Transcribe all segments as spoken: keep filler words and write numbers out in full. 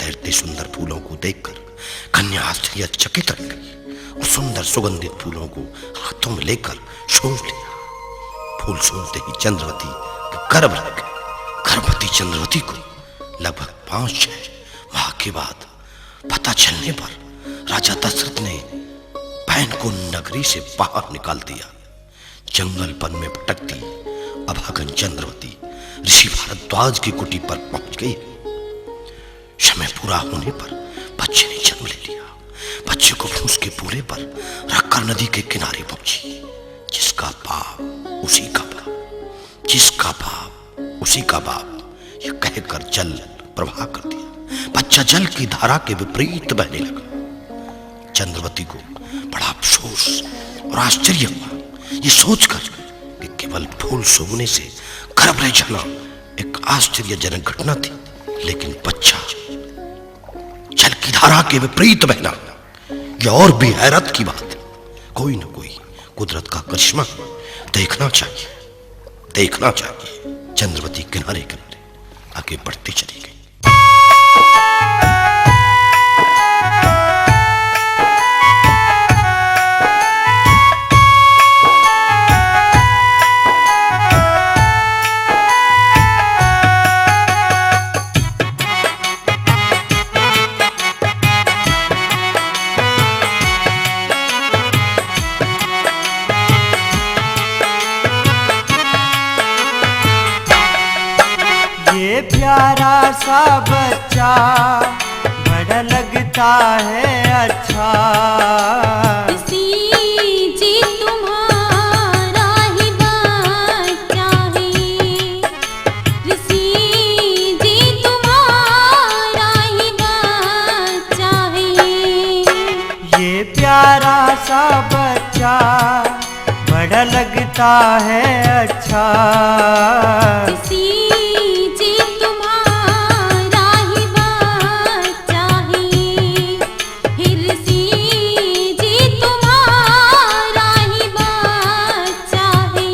खिलते सुंदर फूलों को देखकर कन्या आश्चर्यचकित रह गई और सुंदर सुगंधित फूलों को हाथों में लेकर सूंघ लिया। फूल सूंघते ही चंद्रवती के गर्भ लग गए। गर्भवती चंद्रवती को लगभग पाँच छह माह के बाद पता चलने पर राजा दशरथ ने बहन को नगरी से बाहर निकाल दिया। जंगल वन में भटकती अभागन चंद्रवती ऋषि भारद्वाज की कुटी पर पहुंच गई। समय पूरा होने पर बच्चे ने जन्म ले लिया। बच्चे को फूस के पूले पर रखकर नदी के किनारे पहुंची। जिसका बाप उसी का बाप, जिसका बाप उसी का बाप, यह कहकर जल प्रवाह कर दिया। बच्चा जल की धारा के विपरीत बहने लगा। चंद्रवती को बड़ा अफसोस और आश्चर्य हुआ, ये सोचकर कि केवल फूल सूंघने से गर्भ रह जाना एक आश्चर्यजनक घटना थी, लेकिन बच्चा जल की धारा के विपरीत बहना, यह और भी हैरत की बात है। कोई ना कोई कुदरत का करिश्मा देखना चाहिए, देखना चाहिए। चंद्रवती किनारे किनारे आगे बढ़ती चली गई। ये प्यारा सा बच्चा बड़ा लगता है अच्छा। ऋषि जी तुम्हारा ही बच्चा है, ऋषि जी तुम्हारा ही बच्चा है। ये प्यारा सा बच्चा बड़ा लगता है अच्छा। ऋषि जी तुम्हारा ही बच्चा है, ऋषि जी तुम्हारा ही बच्चा है।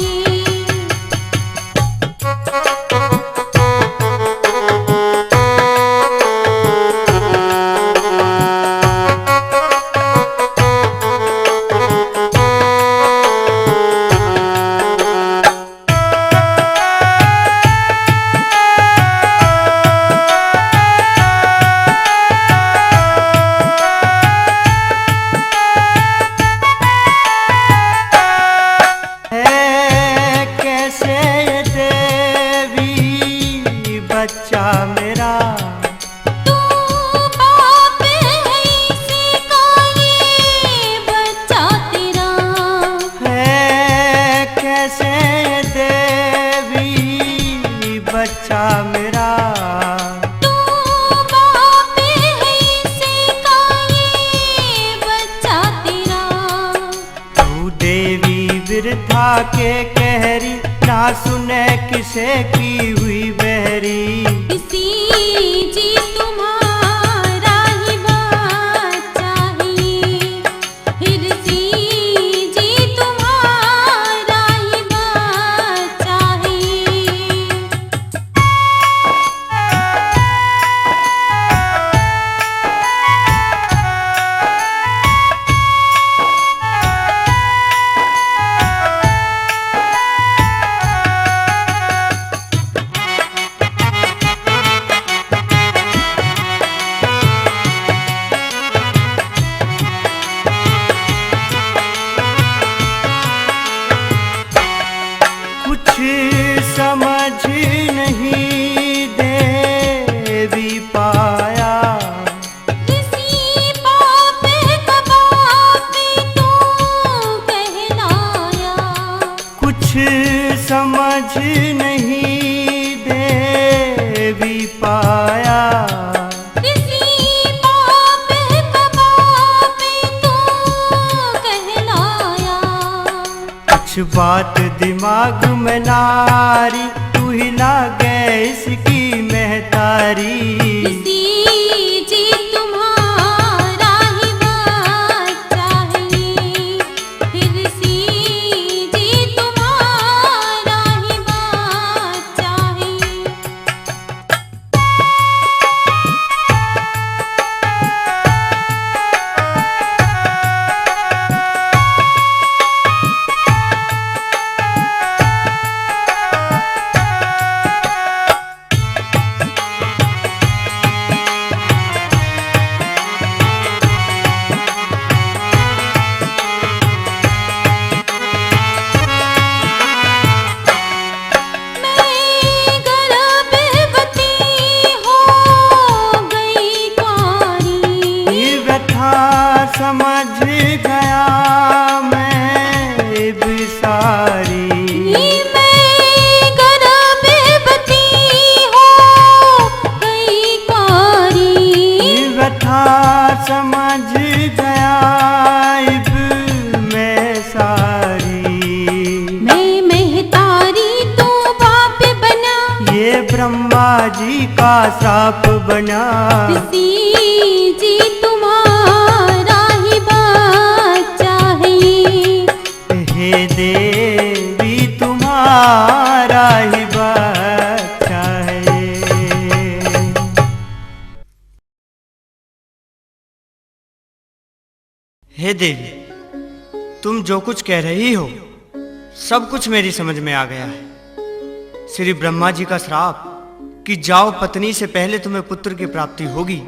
है कैसे ये देवी बच्चा मेरा? तू बाप है, इसी का ये बच्चा तेरा। है कैसे ये देवी बच्चा मेरा? तू बाप है, इसी का ये बच्चा तेरा। तू देवी बिरथा के कहरी, ना सुने किसे की हुई बहरी। ऋषि जी तुम्हारा ही बच्चा है, ऋषि जी तुम्हारा ही बच्चा है। कुछ समझ नहीं देवी पाया। किसी पाप का बाप तू कहलाया। कुछ समझ नहीं देवी पाया। किसी पाप का बाप तू कहलाया। कुछ बात दिमाग में ना आ रही, तू ही लागे इसकी महतारी। ऋषि जी तुम्हारा ही बच्चा है, ऋषि जी तुम्हारा ही बच्चा है। था समझ गया इब मैं सारी। मैं महतारी, तू बाप बना। ये ब्रह्मा जी का श्राप बना। ऋषि जी, तुम्हारा ही बच्चा है ये। हे देवी, तुम्हारा ही बच्चा है। हे देवी, तुम जो कुछ कह रही हो, सब कुछ मेरी समझ में आ गया है। श्री ब्रह्मा जी का श्राप कि जाओ पत्नी से पहले तुम्हें पुत्र की प्राप्ति होगी,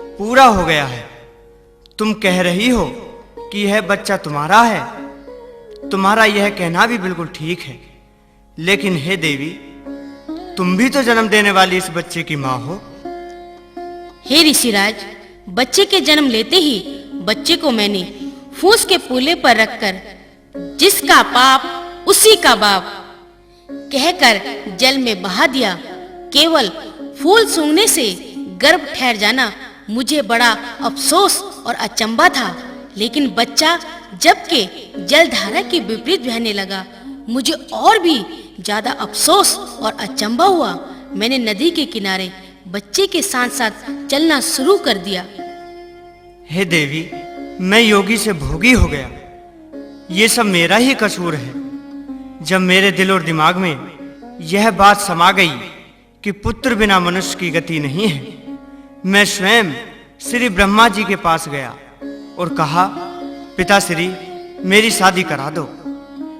पूरा हो गया है। तुम कह रही हो कि यह बच्चा तुम्हारा है, तुम्हारा यह कहना भी बिल्कुल ठीक है। लेकिन हे देवी, तुम भी तो जन्म देने वाली इस बच्चे की माँ हो। हे ऋषिराज, बच्चे के जन्म लेते ही बच्चे को मैंने फूस के पूले पर रखकर, "जिसका पाप उसी का बाप" कहकर जल में बहा दिया। केवल फूल सूंघने से गर्भ ठहर जाना मुझे बड़ा अफसोस और अचंभा था, लेकिन बच्चा जब के जलधारा के विपरीत बहने लगा, मुझे और भी ज्यादा अफसोस और अचंभा हुआ। मैंने नदी के किनारे बच्चे के साथ-साथ चलना शुरू कर दिया। हे देवी, मैं योगी से भोगी हो गया। ये सब मेरा ही कसूर है। जब मेरे दिल और दिमाग में यह बात समा गई कि पुत्र बिना मनुष्य की गति नहीं है, मैं स्वयं श्री ब्रह्मा जी के पास गया और कहा, "पिता श्री, मेरी शादी करा दो।"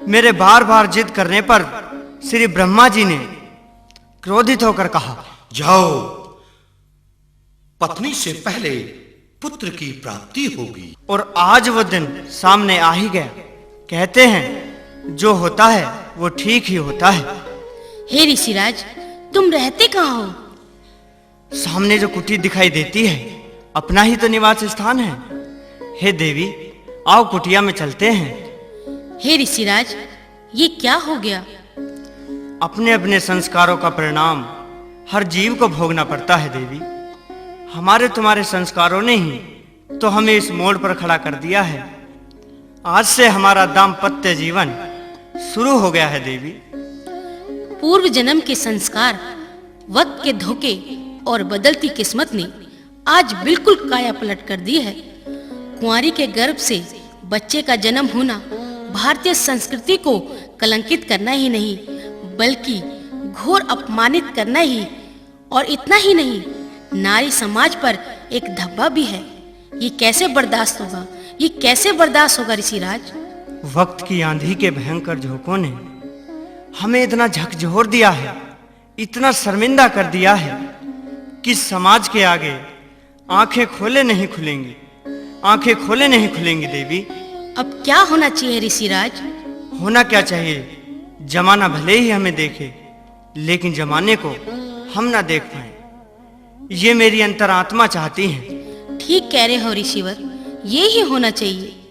मेरे बार-बार जिद करने पर श्री ब्रह्मा जी ने क्रोधित होकर कहा, "जाओ, पत्नी से पहले पुत्र की प्राप्ति होगी।" और आज वो दिन सामने आ ही गया। कहते हैं, जो होता है, वो ठीक ही होता है। हे ऋषिराज, तुम रहते कहाँ हो? सामने जो कुटी दिखाई देती है, अपना ही तो निवास स्थान है। हे देवी, आओ, कुटिया में चलते हैं। हे ऋषिराज, ये क्या हो गया? अपने अपने संस्कारों का परिणाम हर जीव को भोगना पड़ता है देवी। हमारे तुम्हारे संस्कारों ने ही तो हमें इस मोड़ पर खड़ा कर दिया है। आज से हमारा दाम्पत्य जीवन शुरू हो गया है देवी। पूर्व जन्म के संस्कार, वक्त के धोखे और बदलती किस्मत ने आज बिल्कुल काया पलट कर दी है। कुंवारी के गर्भ से बच्चे का जन्म होना भारतीय संस्कृति को कलंकित करना ही नहीं, बल्कि घोर अपमानित करना ही। और इतना ही नहीं, नारी समाज पर एक धब्बा भी है। ये कैसे बर्दाश्त होगा, ये कैसे बर्दाश्त होगा ऋषिराज? वक्त की आंधी के भयंकर झोंकों ने हमें इतना झकझोर दिया है, इतना शर्मिंदा कर दिया है कि समाज के आगे आंखें खोले नहीं खुलेंगी, आंखें खोले नहीं खुलेंगी देवी। अब क्या होना चाहिए ऋषिराज? होना क्या चाहिए? जमाना भले ही हमें देखे, लेकिन जमाने को हम ना देख पाए। ये मेरी अंतरात्मा चाहती है। ठीक कह रहे हो ऋषिवर, ये ही होना चाहिए।